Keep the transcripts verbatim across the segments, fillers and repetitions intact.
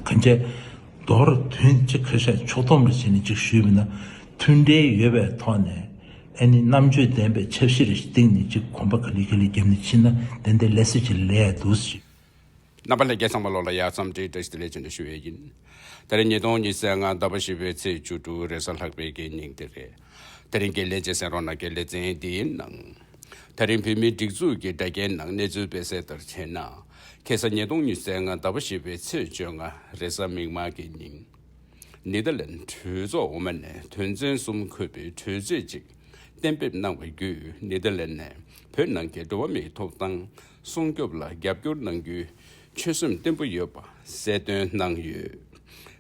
གང་ཅི་མདོར་དོན་གཅིག་ཁ་ཤས་ཕྱོགས་བསྡོམས་རེ་བྱས་ནས་ཅིག་ཞུས་པ་ཡིན་ན། མཐུན་འབྲེལ་ཡོད་པའི་ཐོག་ནས་ཨ་ནི་རྣམ་དཔྱོད་ལྡན་པའི་ཆབ་སྲིད་རེ་ཞིག་བཏིང་ནས་ཅིག་གོམ་པ་ག་ལེ་ག་ལེ་བརྒྱབ་ནས་ཕྱིན་ན་ཏན་ཏན་ལས་ས་ཅིག་ལས་ཡ་འདུག་ཟེར། རྣམ་པ་ལྷན་རྒྱས་ཚང་མ་ལོ་ལ་ཡ་འཚམས་འདྲི་བཀྲ་ཤིས་བདེ་ལེགས་ཅེས་ཞུ་ཡས་ཡིན། ད་རེས་ཉིས་སྟོང་ཉི་ཤུ་རྩ་ལྔ་ཟླ་བ་བཞི་པའི་ཚེས་བཅུ་དྲུག་རེས་གཟའ་ལྷག་པའི་གི་ཉིན་དེ་རེད། དེ་རིང་གི་ལྷན་རྒྱས་གསན་རོགས་གནང་གི་ལེ་ཚན་འདིའི་ནང་། ད་རིང་བོད་མིའི་སྒྲིག་འཛུགས་ཀྱི་དྲ་རྒྱའི་ནང་གནས་ཚུལ་སྤེལ་གསལ་ལྟར་བྱས་ན། ཁ་སང་ཉིས་སྟོང་ཉི་ཤུ་རྩ་ལྔ་ཟླ་བ་བཞི་པའི་ཚེས་བཅོ་ལྔ་རེས་གཟའ་མིག་དམར་གྱི་ཉིན། ནེ་དར་ལན་གྲོས་ཚོགས་འོག་མ་ནས་དོན་ཚན་གསུམ་འཁོད་པའི་གྲོས་ཆོད་ཅིག་གཏན་འབེབས་གནང་བ་བརྒྱུད། ནེ་དར་ལན་ནས་བོད་ནང་གི་འགྲོ་བ་མིའི་ཐོབ་ཐང་སྲུང་སྐྱོབ་ལ་རྒྱབ་སྐྱོར་གནང་རྒྱུའི་ཆོད་སེམས་བརྟན་པོ་ཡོད་པ་གསལ་སྟོན་གནང་ཡོད།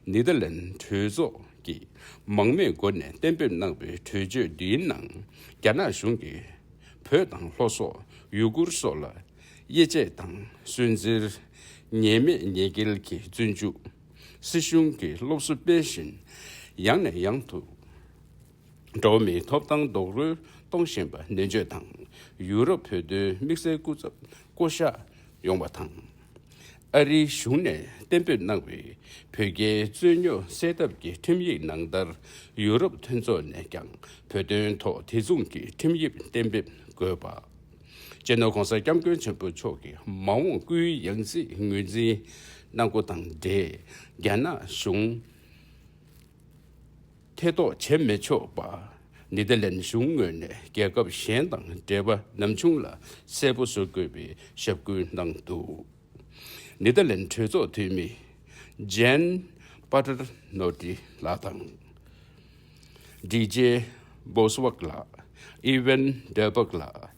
ནེ་དར་ལན་གྲོས་ཚོགས་ཀྱིས་མང་མོས་སྒོ་ནས་གཏན་འབེབས་གནང་བའི་གྲོས་ཆོད་འདིའི་ནང་། རྒྱ་ནག་གཞུང་གིས་བོད་དང་ལྷོ་སོག་ཡུ་གུར་སོགས་ལ་དབྱེ་འབྱེད་དང་སུན་གཙེར། ཉེས་མེད་ཉེས་འགེལ་གྱི་བཙོན་འཇུག་སྲིད་གཞུང་གིས་སློབ་གསོ་སྤེལ་བཞིན། ཡང་ནས་ཡང་དུ་འགྲོ་བ་མིའི་ཐོབ་ཐང་རྡོག་རོལ་གཏོང་བཞིན་པ་ནན་བརྗོད་དང་། ཡུ་རོབ་བོད་དོན་དམིགས་བསལ་སྐུ་ཚབ་བསྐོ་གཞག་ཡོང་བ་དང་། ཨ་རིའི་གཞུང་ནས་གཏན་འབེབས་གནང་བའི་བོད་རྒྱའི་རྩོད་རྙོག་སེལ་ཐབས་ཀྱི་ཁྲིམས་ཡིག་ནང་ལྟར། ཡུ་རོབ་མཐུན་ཚོགས་ནས་ཀྱང་བོད་དོན་ཐོག་དེ་མཚུངས་ཀྱི་ཁྲིམས་དབྱིབས་གཏན་འབེབས་དགོས་པ། སྤྱི་ནོར་༧གོང་ས་༧སྐྱབས་མགོན་ཆེན་པོ་མཆོག་གི་མ་འོངས་སྐུའི་ཡང་སྲིད་ངོས་འཛིན་གནང་སྒོ་དང་འབྲེལ། རྒྱ་ནག་གཞུང་ཐེ་གཏོགས་བྱེད་མི་ཆོག་པ། ནེ་དར་ལན་གཞུང་ངོས་ནས་རྒྱལ་ཁབ་གཞན་དང་འབྲེལ་བ་ནམ་བྱུང་ལ་གསལ་པོ་བཟོ་དགོས་པའི་ཞབས་སྐུལ་གནང་འདུག་ནེ་དར་ལན་གྲོས་ཚོགས་འཐུས་མི་ཇན་པ་ཏར་ནོ་ཏི་ལགས་དང་། ཌི་ཇེ་བོ་སི་ཝག་ལགས། ཨི་ཝན་ཌར་བག་ལགས།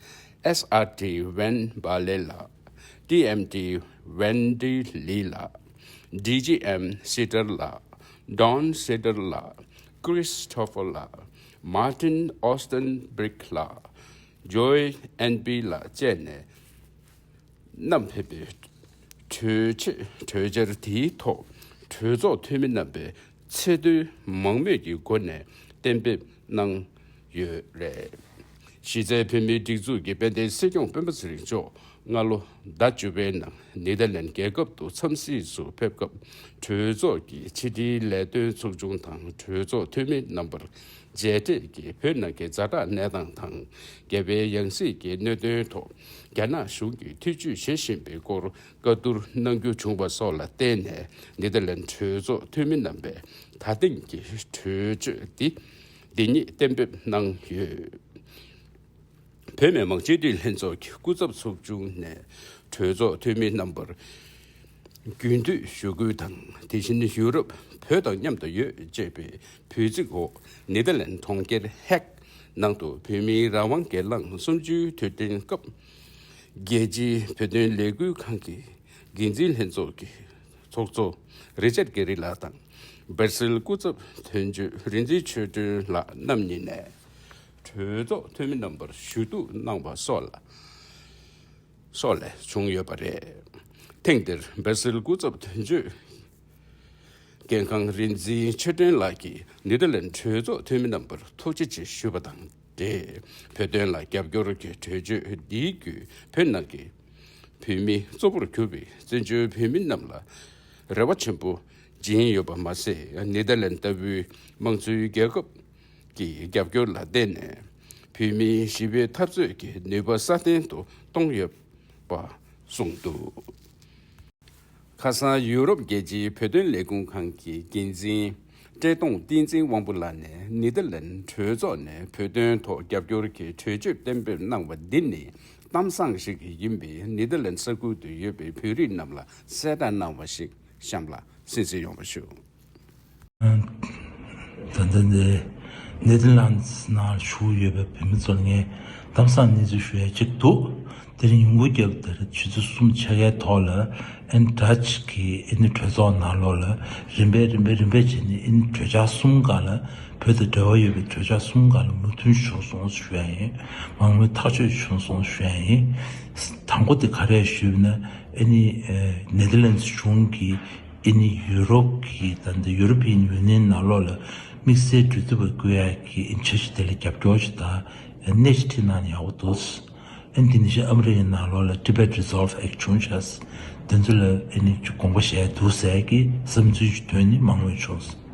ཨེས་ཨར་ཊི་ཝན་བྷ་ལེ་ལགས། ཊི་ཨེམ་ཊི་ཝན་ཌི་ལི་ལགས། ཌི་ཇི་ཨེམ་སི་ཏར་ལགས། ཌོན་སི་ཏར་ལགས། ཀྲིས་ཊོ་ཕར་ལགས། མར་ཏིན་ཨོ་སྟན་བྷི་རིག་ལགས། ཇོའི་ཨེན་པི་ལགས་བཅས་ནས། བསྣམས་ཕེབས་པའི་གྲོས་ཆོད། གྲོས་འཆར་དེའི་ཐོག་གྲོས་ཚོགས་འཐུས་མི་རྣམ་པས་ཚད་མཐོའི་མང་མོས་ཀྱི་སྒོ་ནས་གཏན་འབེབས་གནང་ཡོད་རེད། གཞི་རྩའི་བོད་མིའི་སྒྲིག་འཛུགས་ཀྱི་དཔལ་ལྡན་སྲིད་སྐྱོང་སྤེན་པ་ཚེ་རིང་མཆོག་སྔ་ལོ་ཟླ་བཅུ་པའི་ནང་ནེ་དར་ལན་རྒྱལ་ཁབ་ཏུ་འཚམས་གཟིགས་སུ་ཕེབས་སྐབས། གྲོས་ཚོགས་ཀྱི་ཕྱི་དྲིལ་ལས་དོན་ཚོགས་ཆུང་དང་གྲོས་ཚོགས་འཐུས་མི་རྣམ་པར། མཇལ་འཕྲད་ཀྱིས་བོད་ནང་གི་ཛ་དྲག་གནས་སྟངས་དང་། རྒྱལ་བའི་ཡང་སྲིད་ཀྱི་གནད་དོན་ཐོག་རྒྱ་ནག་གཞུང་གིས་ཐེ་ཇུས་བྱེད་བཞིན་པའི་སྐོར་བཀའ་བསྡུར་གནང་རྒྱུ་བྱུང་བ་སོགས་ལ་བརྟེན་ནས། ནེ་དར་ལན་གྲོས་ཚོགས་འཐུས་མི་རྣམ་པས་ད་ཐེངས་ཀྱི་གྲོས་ཆོད་འདི་འདི་ཉིད་གཏན་འབེབས་གནང་ཡོད། བོད་མི་མང་སྤྱི་འཐུས་ལྷན་ཚོགས་ཀྱི་སྐུ་ཚབ་ཚོགས་ཆུང་ནས་གྲོས་ཚོགས་འཐུས་མི་རྣམ་པར་རྒྱུན་མཐུད་ཞུ་སྐུལ་དང་། དེ་བཞིན་ཡུ་རོབ་བོད་དང་མཉམ་དུ་ཡོད་ཅེས་པའི་འབོད་ཚིག་འོག་ནེ་དར་ལན་གྲོང་ཁྱེར་ཧེག་ནང་དུ་བོད་མིའི་རང་དབང་སྒེར་ལངས་གསུམ་བཅུའི་དུས་དྲན་སྐབས། རྒྱལ་སྤྱིའི་བོད་དོན་ལས་འགུལ་ཁང་གི་འགན་འཛིན་ལྷན་ཚོགས་ཀྱི་ཚོགས་གཙོ་རི་ཅར་གྷེ་རི་ལགས་དང་། སྦར་སིལ་སྐུ་ཚབ་དོན་གཅོད་རིག་འཛིན་ཆོས་སྒྲོན་ལགས་རྣམ་གཉིས་ནས་གྲོས་ཚོགས་འཐུས་མི་རྣམ་པར་ཞུ་གཏུག་གནང་བ་སོགས་ལ། སོགས་ལས་བྱུང་ཡོད་པ་རེད། ཐེངས་འདིར་སྦར་སིལ་སྐུ་ཚབ་དོན་གཅོད་འགན་ཁང་རིག་འཛིན་ཆོས་སྒྲོན་ལགས་ཀྱིས་ནེ་དར་ལན་གྲོས་ཚོགས་འཐུས་མི་རྣམ་པར་ཐུགས་རྗེ་ཆེ་ཞུས་པ་དང་འབྲེལ། བོད་དོན་ལ་རྒྱབ་སྐྱོར་གྱི་གྲོས་ཆོད་འདིའི་བརྒྱུད་བོད་ནང་གི་བོད་མི་གཙོ་བོར་གྱུར་པའི་བཙན་བྱོལ་བོད་མི་རྣམས་ལ་རེ་བ་ཆེན་པོ་སྦྱིན་ཡོད་པ་མ་ཟད། ནེ་དར་ལན་ལྟ་བུའི་དམངས་གཙོའི་རྒྱལ་ཁབ་ཀྱི་རྒྱབ་སྐྱོར་ལ་བརྟེན་ནས་བོད་མིའི་ཞི་བའི་འཐབ་རྩོད་ཀྱི་ནུས་པ་སྲ་བརྟན་དུ་གཏོང་ཡོད་པ་གསུངས་འདུག་ཁ་སང་ཡུ་རོབ་རྒྱལ་སྤྱིའི་བོད་དོན་ལས་ཁུངས་ཁང་གི་འགན་འཛིན་བཀྲས་མཐོང་བསྟན་འཛིན་དབང་པོ་ལགས་ནས་ནེ་དར་ལན་གྲོས་ཚོགས་ནས་བོད་དོན་ཐོག་རྒྱབ་སྐྱོར་གྱི་གྲོས་ཆོད་གཏན་འབེབས་གནང་བ་འདི་ནི་གཏམ་བཟང་ཞིག་ཡིན་པས། ནེ་དར་ལན་ས་ཁུལ་དུ་ཡོད་པའི་བོད་རིགས་རྣམས་ལ་གསལ་བསྒྲགས་གནང་བ་ཞིག་གཤམ་ལ་གསན་གཟིགས་ཡོང་བ་ཞུ། ད་ལྟ་འདི་ནེ་དར་ལན་སི་ནང་བཞུགས་ཡོད་པའི་བོད་མི་ཚོ་ལ་ངས་གཏམ་བཟང་གནས་ཚུལ་ཞུ་ཡ་གཅིག་འདུག་དེ་རིང་ཡོང་སྒོ་བརྒྱབ་དེར་ཆུ་ཚོད་གསུམ་ཕྱེད་ཀའི་ཐོག་ལ་ཨན་ཌ་ཅི་གི་ཨ་ནི་གྲོས་ཚོགས་ནང་ལོགས་ལ་རིམ་པས་རིམ་པས་རིམ་པས་བྱས་ནས་ཨ་ནི་གྲོས་འཆར་གསུམ་སྒང་ལ་བོད་དང་འབྲེལ་བ་ཡོད་པའི་གྲོས་འཆར་གསུམ་སྒང་ལ་མོས་མཐུན་བྱུང་སོང་ཞུ་ཡ་ཡིན། མང་མོས་ཐག་གཅོད་བྱུང་སོང་ཞུ་ཡ་ཡིན། དང་པོ་དེ་ག་རེ་ཞུས་ན་ཨ་ནི་ནེ་དར་ལན་སི་གཞུང་གིས་ཨ་ནི་ཡུ་རོབ་ཀྱི་ད་ལྟ་ཡུ་རོ་པི་ཡན་ཡུ་ནི་ཡན་ནང་ལོགས་ལ་དམིགས་བསལ་འབྲེལ་མཐུད་པ་བསྐོ་ཡ་གི་ཨ་ནི་འཆར་གཞི་དེ་ལ་རྒྱབ་སྐྱོར་ཞིག་དང་སྣེ་ཞིག་ཁྲིད་གནང་ན་ཡག་པོ་འདུག་ཨ་ནི་དེ་ནས་ཤི་ཨ་མི་རི་ཀའི་ནང་ལོགས་ལ་Tibet Resolve Act བྱུང་ཤག་དེ་ཚོ་ལ་ཨ་ནི་ཅིག་དགོངས་པ་བཞེས་འདུག་ཟེར་གྱི་བསམ་ཚུལ་ཞིག་ཐོན་ནས་མང་མོས་བྱུང་།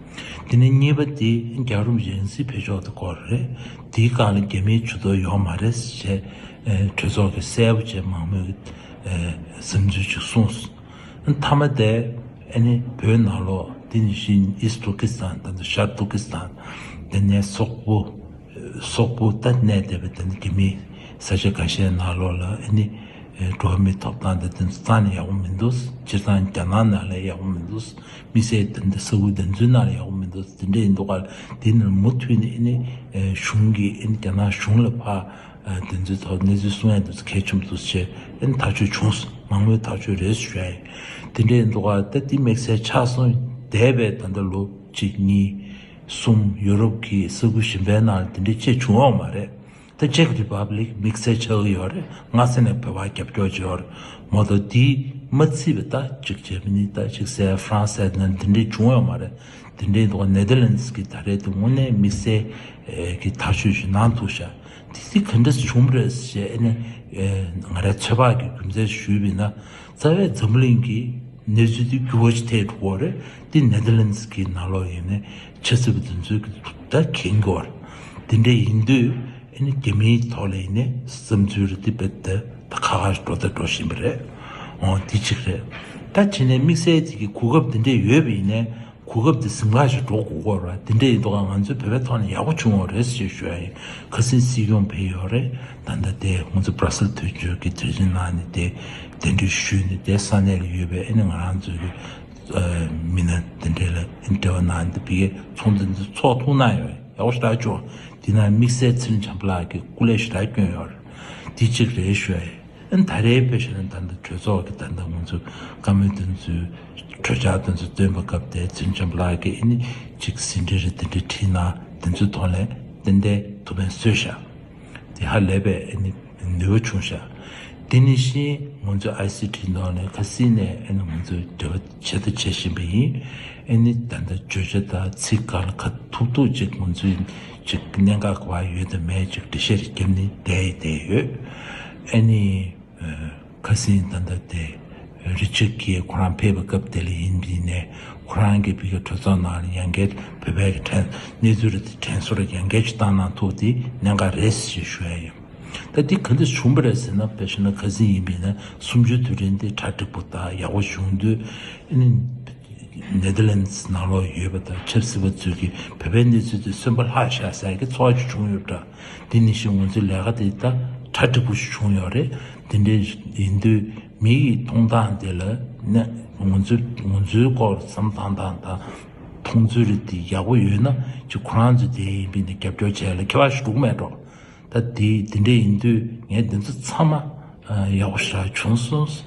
དེ་ནས་གཉིས་པ་དེ་རྒྱལ་རབས་རིང་བསྲེལ་འཕེལ་ཕྱོགས་དེ་སྐོར་རེད། དེའི་སྒང་ལ་རྒྱ་མིའི་ཇུས་གཏོགས་ཡོད་མ་རེད་ཅེས་གྲོས་ཚོགས་ཀྱིས་གསལ་པོ་བྱས་མང་མོས་ཀྱི་བསམ་ཚུལ་ཅིག་གསུངས། མཐའ་མ་དེ་ཨ་ནི་བོད་ནང་ལོགས་དེ་ནི་བཞིན་ཨིསྟ་ཏུར་ཀི་སི་ཐན་དང་ཤར་ཏུར་ཀི་སི་ཐན། དེ་ནས་སོག་པོ། སོག་པོ་ད་གནས་བསྡད་པའི་དེ་ནི་རྒྱ་མིའི་ས་ཆ་ཁ་ཤས་ནང་ལོགས་ལ་ཨ་ནི་འགྲོ་བ་མིའི་ཐོབ་ཐང་དང་དེ་ཚོ་རྩ་ནས་ཡག་པོ་མི་འདུག་སྤྱིར་བཏང་རྒྱ་ནག་ནང་ལ་ཡག་པོ་མི་འདུག་དམིགས་བསལ་དེ་འདི་ས་ཁུལ་དེ་ཚོའི་ནང་ལ་ཡག་པོ་མི་འདུག་དེ་འདྲ་ཡིན་དུས་ཀ་དེ་ནི་མུ་མཐུད་ནས་ཨ་ནི་གཞུང་གིས་ཨ་ནི་རྒྱ་ནག་གཞུང་ལ་ཕར་དེ་ཚོའི་ཐོག་གནས་ཚུལ་གསུང་ཡ་འདུག་གལ་ཆེན་པོ་འདུག་ཅེས་ཨ་ནི་ཐག་གཅོད་བྱུང་སོང་། མང་མོས་ཐག་གཅོད་རེད་ཞུ་ཡ་ཡིན། དེ་འདྲ་ཡིན་དུས་ཀ་ད་དེ་དམིགས་བསལ་ཆགས་སོང་བསྡད་པའི་ད་ལྟ་ལོ་གཅིག་གཉིས་གསུམ་ཡོ་རོབ་ཀྱི་ས་ཁུལ་གཞན་པའི་ནང་ལ་དེ་འདྲའི་ཅིག་བྱུང་ཡོད་མ་རེད། ད་ཅེག་རི་པབ་ལིག་དམིགས་བསལ་ཆགས་ཀྱི་ཡོད་རེད། སྔ་ས་ནས་བོད་པ་རྒྱབ་སྐྱོར་བྱེད་ཡོད་རེད་མ་གཏོགས་དེ་མ་བརྩིས་པའི་ད་ཅིག་ཇར་མ་ནི་ད་ཅིག་ཟེར་ཧྥ་རན་སི་ཟེར་ན་དེ་འདྲའི་བྱུང་ཡོད་མ་རེད། དེ་འདྲའི་འདུག་ནེ་དར་ལན་སི་གི་ད་རེས་དེ་དངོས་གནས་དམིགས་བསལ་གྱི་ཐག་གཅོད་ཞིག་གནང་ཐུབ་ཤག་དེ་དེ་ག་འདྲས་བྱུང་བ་རེད་ཞེས་ཨ་ནི་ང་རའི་ཚོད་དཔག་གི་རྒྱུ་མཚན་ཞུས་པ་ཡིན་ན། རྩ་བའི་འཛམ་བུ་གླིང་གི་གནས་ཚུལ་དེ་འགྱུར་བ་ཞིག་ཐེབས་འགྲོ་གི་རེད། དེ་ནེ་དར་ལན་སི་གི་ནང་ལོགས་ཡིན་ནའི་ཆབ་སྲིད་པ་དེ་ཚོས་ཀྱི་ད་མཁྱེན་གྱི་ཡོད་རེད། དེ་འདྲ་ཡིན་དུས་ཨ་ནི་རྒྱ་མིའི་ཐོག་ལ་ཡིན་ནའི་བསམ་ཚུལ་རེ་དེ་རྦད་དེ་ད་ཁ་ཁ་ཞིག་འགྲོ་ད་འགྲོ་བཞིན་པ་རེད། འོ་དེ་གཅིག་རེད། ད་བྱས་ནས་དམིགས་བསལ་དེ་གི་གོ་སྐབས་དེ་འདྲ་ཡོད་པ་ཡིན་ནའི་གོ་སྐབས་དེ་ཟིང་ཁ་ཞིག་འགྲོ་དགོས་ཀྱི་ཡོད་རེད། དེ་འདྲ་ཡིན་དུས་ང་ཚོའི་བོད་པའི་ཐོག་ནས་ཡག་པོ་བྱུང་བ་རེད་ཞེས་ཞུ་ཡ་ཡིན། ཁ་སང་སྲིད་སྐྱོང་ཕེབས་ཡོད་རེད། ད་ལྟ་དེ་ང་ཚོ་བྷ་ར་སེལ་དོན་གཅོད་ཀྱི་དྲི་རིམ་ནང་ནས་དེ་གདན་འདྲེན་ཞུས་ནས་དེ་ས་གནས་ལ་ཡོད་པའི་ཨ་ནི་ང་རང་ཚོའི་གི་མི་སྣ་དེ་འདྲ་ལ་འབྲེལ་བ་གནང་སྟེ་ཕ་གིའི་ཚོགས་འདུ་འདི་ཚོགས་ཐུབ་གནང་ཡོད། ཡག་པོ་ཞེ་དྲག་བྱུང་། དེ་ནང་དམིགས་བསལ་ཚེ་རིང་བྱམས་པ་ལགས་ཀྱིས་སྐུ་ལས་ཞེ་དྲག་བསྐྱོན་ཡོད་རེད། དེ་གཅིག་རེད་ཞུ་ཡ་ཡིན། ཨ་ནི་ད་རེས་དཔེ་བཞག་ན་ད་ལྟ་གྲོས་ཚོགས་ཀྱི་ད་ལྟ་ང་ཚོ་བཀའ་མོལ་དེ་ཚོའི་གྲོས་འཆར་དེ་ཚོ་བཏོན་པའི་སྐབས་དེ་ཚེ་རིང་བྱམས་པ་ལགས་ཀྱིས་ཨ་ནི་གཅིག་ཟིན་བྲིས་རེ་དེ་འདྲ་བྲིས་ན་དེ་ཚོའི་ཐོག་ནས་ཏན་ཏན་ཐུགས་ཕན་གསོས་ཤག་དེ་ཧ་ལས་པའི་ཨ་ནི་ནུས་པ་བྱུང་ཤག་དེ་ནི་བཞིན་ང་ཚོ་ཨའི་སི་ཊི་ཐོག་ནས་ཁ་སང་ནས་ཨ་ནི་ང་ཚོ་འབྲེལ་བ་བྱེད་དང་བྱེད་བཞིན་པ་ཡིན། ཨ་ནི་ད་ལྟ་བརྗོད་བྱ་དང་ཚིག་གང་ལ་ག་ཐུབ་ཐུབ་ཅིག་ང་ཚོས་ཅིག་གནད་འགག་ག་པར་ཡོད་དང་མེད་ཅིག་འགྲེལ་བཤད་རེ་བརྒྱབ་ནས་བསྡད་ཡི་བསྡད་ཡོད། ཨ་ནི་ཁ་སང་ད་ལྟ་དེ་རི་ཅར་གྱིས་ཁོ་རང་ཕེབས་པའི་སྐབས་དེ་ལ་ཡིན་པ་ཡིན་ནའི་ཁོ་རང་གིས་བོད་ཀྱི་གྲོས་ཚོགས་ནང་ལ་ཡང་བསྐྱར་བོད་པའི་གི་དྲན་གནས་ཚུལ་རེ་དེ་དྲན་གསོ་རེ་ཡང་བསྐྱར་ཅིག་བཏང་གནང་ཐུབ་དེ་གནད་འགག་རེད་ཞེས་ཞུ་ཡ་ཡིན། ད་འདི་ག་འདྲ་བྱུང་བ་རེད་ཟེར་ན། དཔེ་བཞག་ན་ཁ་སང་ཡིན་པས་ན་གསུམ་བཅུའི་དུས་དྲན་འདི་གྲ་འགྲིག་པོ་དང་ཡག་པོ་བྱུང་དུས་ཨ་ནི་ནེ་དར་ལན་སི་ནང་ལོགས་ཡོད་པ་དང་ཆབ་སྲིད་པ་ཚོས་ཀྱིས་བོད་པའི་གནས་ཚུལ་དེ་སེམས་པ་ལྷག་བཞག་ཟེར་གྱི་ཚོར་བ་ཅིག་བྱུང་ཡོད་འདྲ། དེ་ནི་བཞིན་ང་ཚོའི་ལས་ཀ་དེ་ད་གྲ་འགྲིག་པོ་ཞིག་བྱུང་ཡོད་རེད། དེ་འདྲ་ཡིན་དུས་མི་ཡི་མཐོང་སྟངས་དེ་ལ་ནི་ང་ཚོའི་ང་ཚོའི་སྐོར་བསམ་བཏང་སྟངས་དང་མཐོང་ཚུལ་རེ་དེ་ཡག་པོ་ཡོད་ན་ཅིག་ཁོ་རང་ཚོ་དེ་ཡིན་པས་ནི་རྒྱབ་སྐྱོར་བྱས་ལ་ཁྱད་པར་ཞིག་འགྲོ་གི་མེད་འགྲོ། ད་དེ་དེ་འདྲ་ཡིན་དུས་ངས་འདི་ཚོ་ཚང་མ་ཨ་ཡག་པོ་ཞེ་དྲག་བྱུང་སོང་།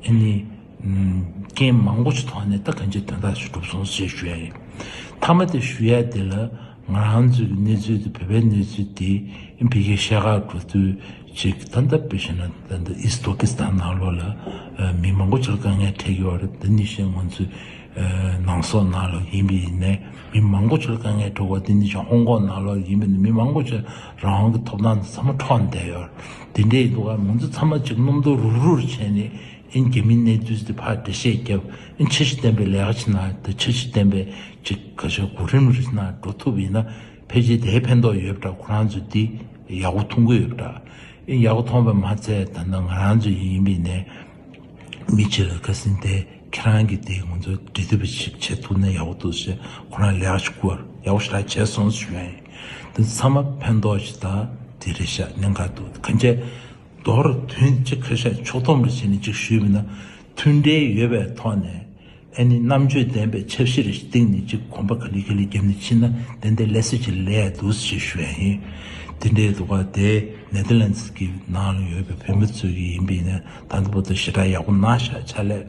ཨ་ནི་ཨམ་རྐྱེན་མང་པོ་ཞིག་ཐོག་ནས་ད་གང་ཅིའི་དོན་དག་ཞིག་འགྲུབ་སོང་ཞེས་ཞུ་ཡ་ཡིན། མཐའ་མ་དེ་ཞུ་ཡ་དེ་ལ་ང་རང་ཚོའི་གི་གནས་ཚུལ་དེ་བོད་པའི་གནས་ཚུལ་དེ་ཨ་ཕ་གིར་ཤར་ཁག་འགྲོ་དུས་ཅིག་ད་ལྟ་དཔེ་བཞག་ན་ད་ལྟ་ཨིསྟ་ཏུར་ཀི་སི་ཐན་ནང་ལོགས་ལ་ཨ་མི་མང་པོ་ཞིག་ལ་དཀའ་ངལ་འཕྲད་ཀྱི་ཡོད་རེད། དེ་ནི་བཞིན་ང་ཚོའི་ནང་སོག་ནང་ལོགས་ཡིན་པ་ཡིན་ནའི་མི་མང་པོ་ཅིག་ལ་དཀའ་ངལ་འཕྲད་ཀྱི་ཡོད། དེ་ནི་བཞིན་ཧོང་ཀོང་ནང་ལོགས་ཡིན་པ་ཡིན་ནའི་མི་མང་པོ་ཅིག་རང་དབང་གི་ཐོབ་ཐང་དེ་ཚང་མ་འཕྲོག་ནས་བསྡད་ཡོད་རེད། དེ་འདྲ་ཡིན་དུས་ང་ཚོ་ཚང་མ་ཅིག་རྣམ་རྟོག་རུག་རུག་བྱས་ནས་ཨིན་རྒྱ་མིའི་གནས་ཚུལ་དེ་ཕར་འགྲེལ་བཤད་བརྒྱབ། ཨིན་འཆར་གཞི་ལྡན་པའི་ལས་ཀ་བྱེད་ན་དེ་འཆར་གཞི་ལྡན་པའི་ཅིག་ག་ཤེད་གོ་རིམ་རེ་བྱས་ན་འགྲོ་ཐུབ་ཡིན་ན་ཕལ་ཆེར་དེའི་ཕན་ཐོགས་ཡོད་པ་འདྲ། ཁོ་རང་ཚོས་དེ་ཡག་པོ་མཐོང་གི་ཡོད་པ་འདྲ། ཨིན་ཡག་པོ་མཐོང་བ་མ་ཚད་ད་ལྟ་ང་རང་ཚོ་ཡིན་པ་ཡིན་ནའི་མི་གཅིག་ལ་ཁ་སང་དེ་ཁྱེད་རང་གིས་དེ་ང་ཚོ་འབྲེལ་མཐུད་པ་ཞིག་བྱེད་ཐུབ་ན་ཡག་པོ་འདུག་ཟེར་ཁོ་རང་ལས་ཀ་ཞིག་བསྐུར་ཡག་པོ་ཞེ་དྲག་བྱས་སོང་ཞུ་ཡ་ཡིན། དེ་ཚང་མ་ཕན་ཐོགས་ཤིག་དང་དེ་རེད་ཤག་གནད་འགག་འདུག་གང་བྱས་མདོར་དོན་གཅིག་ཁ་ཤས་ཕྱོགས་བསྡོམས་རེ་བྱས་ནས་གཅིག་ཞུས་པ་ཡིན་ན། མཐུན་འབྲེལ་ཡོད་པའི་ཐོག་ནས་ཨ་ནི་རྣམ་དཔྱོད་ལྡན་པའི་ཆབ་སྲིད་རེ་ཞིག་བཏིང་ནས་གཅིག་གོམ་པ་ག་ལེ་ག་ལེ་བརྒྱབ་ནས་ཕྱིན་ན་ཏན་ཏན་ལས་ས་ཅིག་ལས་ཡ་འདུག་ཅེས་ཞུ་ཡ་ཡིན། དེ་འདྲའི་འདུག་ག་དེ་ནེ་དར་ལན་སི་གི་ནང་ལ་ཡོད་པའི་བོད་མི་ཚོ་གི་ཡིན་པ་ཡིན་ན་ད་ལྟ་བར་དུ་ཞེ་དྲག་ཡག་པོ་གནང་ཤག་ཕྱག་ལས།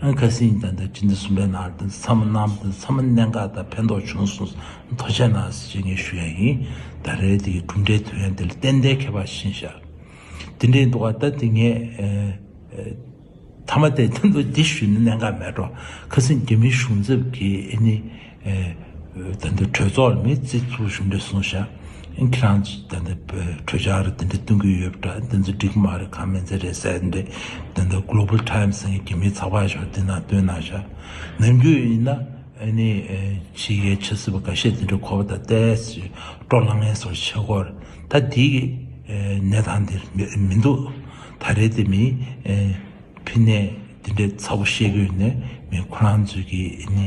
ཨ་ཁ་སང་ད་ལྟ་སྤྱི་ཟླ་གསུམ་པའི་ནང་ལ་ཚང་མ་གནང་བ་དེ་ཚང་མ་གནད་འགག་དང་ཕན་ཐོགས་བྱུང་སོང་། ཐུགས་རྗེ་གནང་ཞེས་ངས་ཞུ་ཡ་ཡིན། ད་རེས་དེ་གི་གྲུབ་འབྲས་ཐོན་ཡ་དེ་ལ་ཏན་ཏན་ཁྱད་པར་ཕྱིན་ཤག་དེ་འདྲའི་འདུག་ག་ད་དེ་ངས་ཨ་ཨ་མཐའ་མ་དེ་ད་འདི་ཞུས་ན་གནད་འགག་མེད་འགྲོ། ཁ་སང་རྒྱ་མིའི་གཞུང་ཚབ་ཀྱིས་ཨ་ནི་ཨ་ད་འདི་གྲོས་ཚོགས་ལ་མི་རྩིས་ཚུགས་གཞུང་འབྲེལ་གསུངས་ཤག་ཁྱེད་རང་ད་ལྟ་གྲོས་འཆར་དེ་འདྲ་བཏོན་གྱི་ཡོད་པ་འདྲ། དེ་ཚོ་འགྲིག་མ་རེད། གང་མིན་ཚེ་རེད་ཟེར་འདྲ། དེ་འདྲ་Global Times ཟེར་མཁན་གྱི་མི་ཚགས་པར་ཞིག་དེ་ནང་བཏོན་གནང་ཤག་ནམ་རྒྱུན་ཡིན་ན་ཨ་ནི་ཕྱི་རྒྱལ་ཆབ་སྲིད་པ་འགའ་ཤས་དེ་འདྲ་གོ་བ་དང་ཏོག་ཙམ་སྤྲོ་ལངས་མཁན་བཟོ་བྱེད་ཀྱི་ཡོད་རེད། ད་དེའི་གནས་སྟངས་དེ་མི་མི་འདུག་ད་རེས་དེ་མི་ཕི་ནས་དེ་འདྲའི་ཚ་པོ་བཤད་ཀྱི་ཡོད་ནས་མི་ཁོ་རང་ཚོའི་གི་ནི་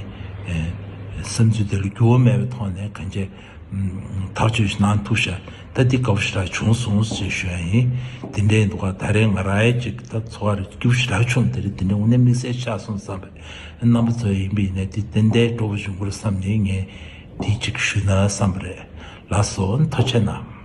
བསམ་ཚུལ་དེ་ལ་འགྱུར་བ་མེད་པའི་ཐོག་ནས་གང་ཅི་ཐག་གཅོད་ཞིག་གནང་ཐུབ་ཤག་ད་འདི་དགའ་པོ་ཞེ་དྲག་བྱུང་སོང་ཞེས་ཞུ་ཡ་ཡིན། དེ་འདྲའི་འདུག་ག་ད་རེས་ང་རང་ཡ་ཅིག་ད་ཚོར་བ་རེ་སྐྱིད་པོ་ཞེ་དྲག་བྱུང་། དེ་རེད། དེ་འདྲའི་དངོས་གནས་དམིགས་བསལ་ཆགས་སོང་བསམ་པའི་རྣམ་པ་ཚོ་ཡིན་པ་ཡིན་ན་དེ་ཏན་ཏན་སྤྲོ་པོ་བྱུང་གི་རེད་བསམ་ནས་ངས་དེ་ཅིག་ཞུས་ན་བསམ་པ་རེད། ལགས་སོ། ཐུགས་རྗེ་གནང་།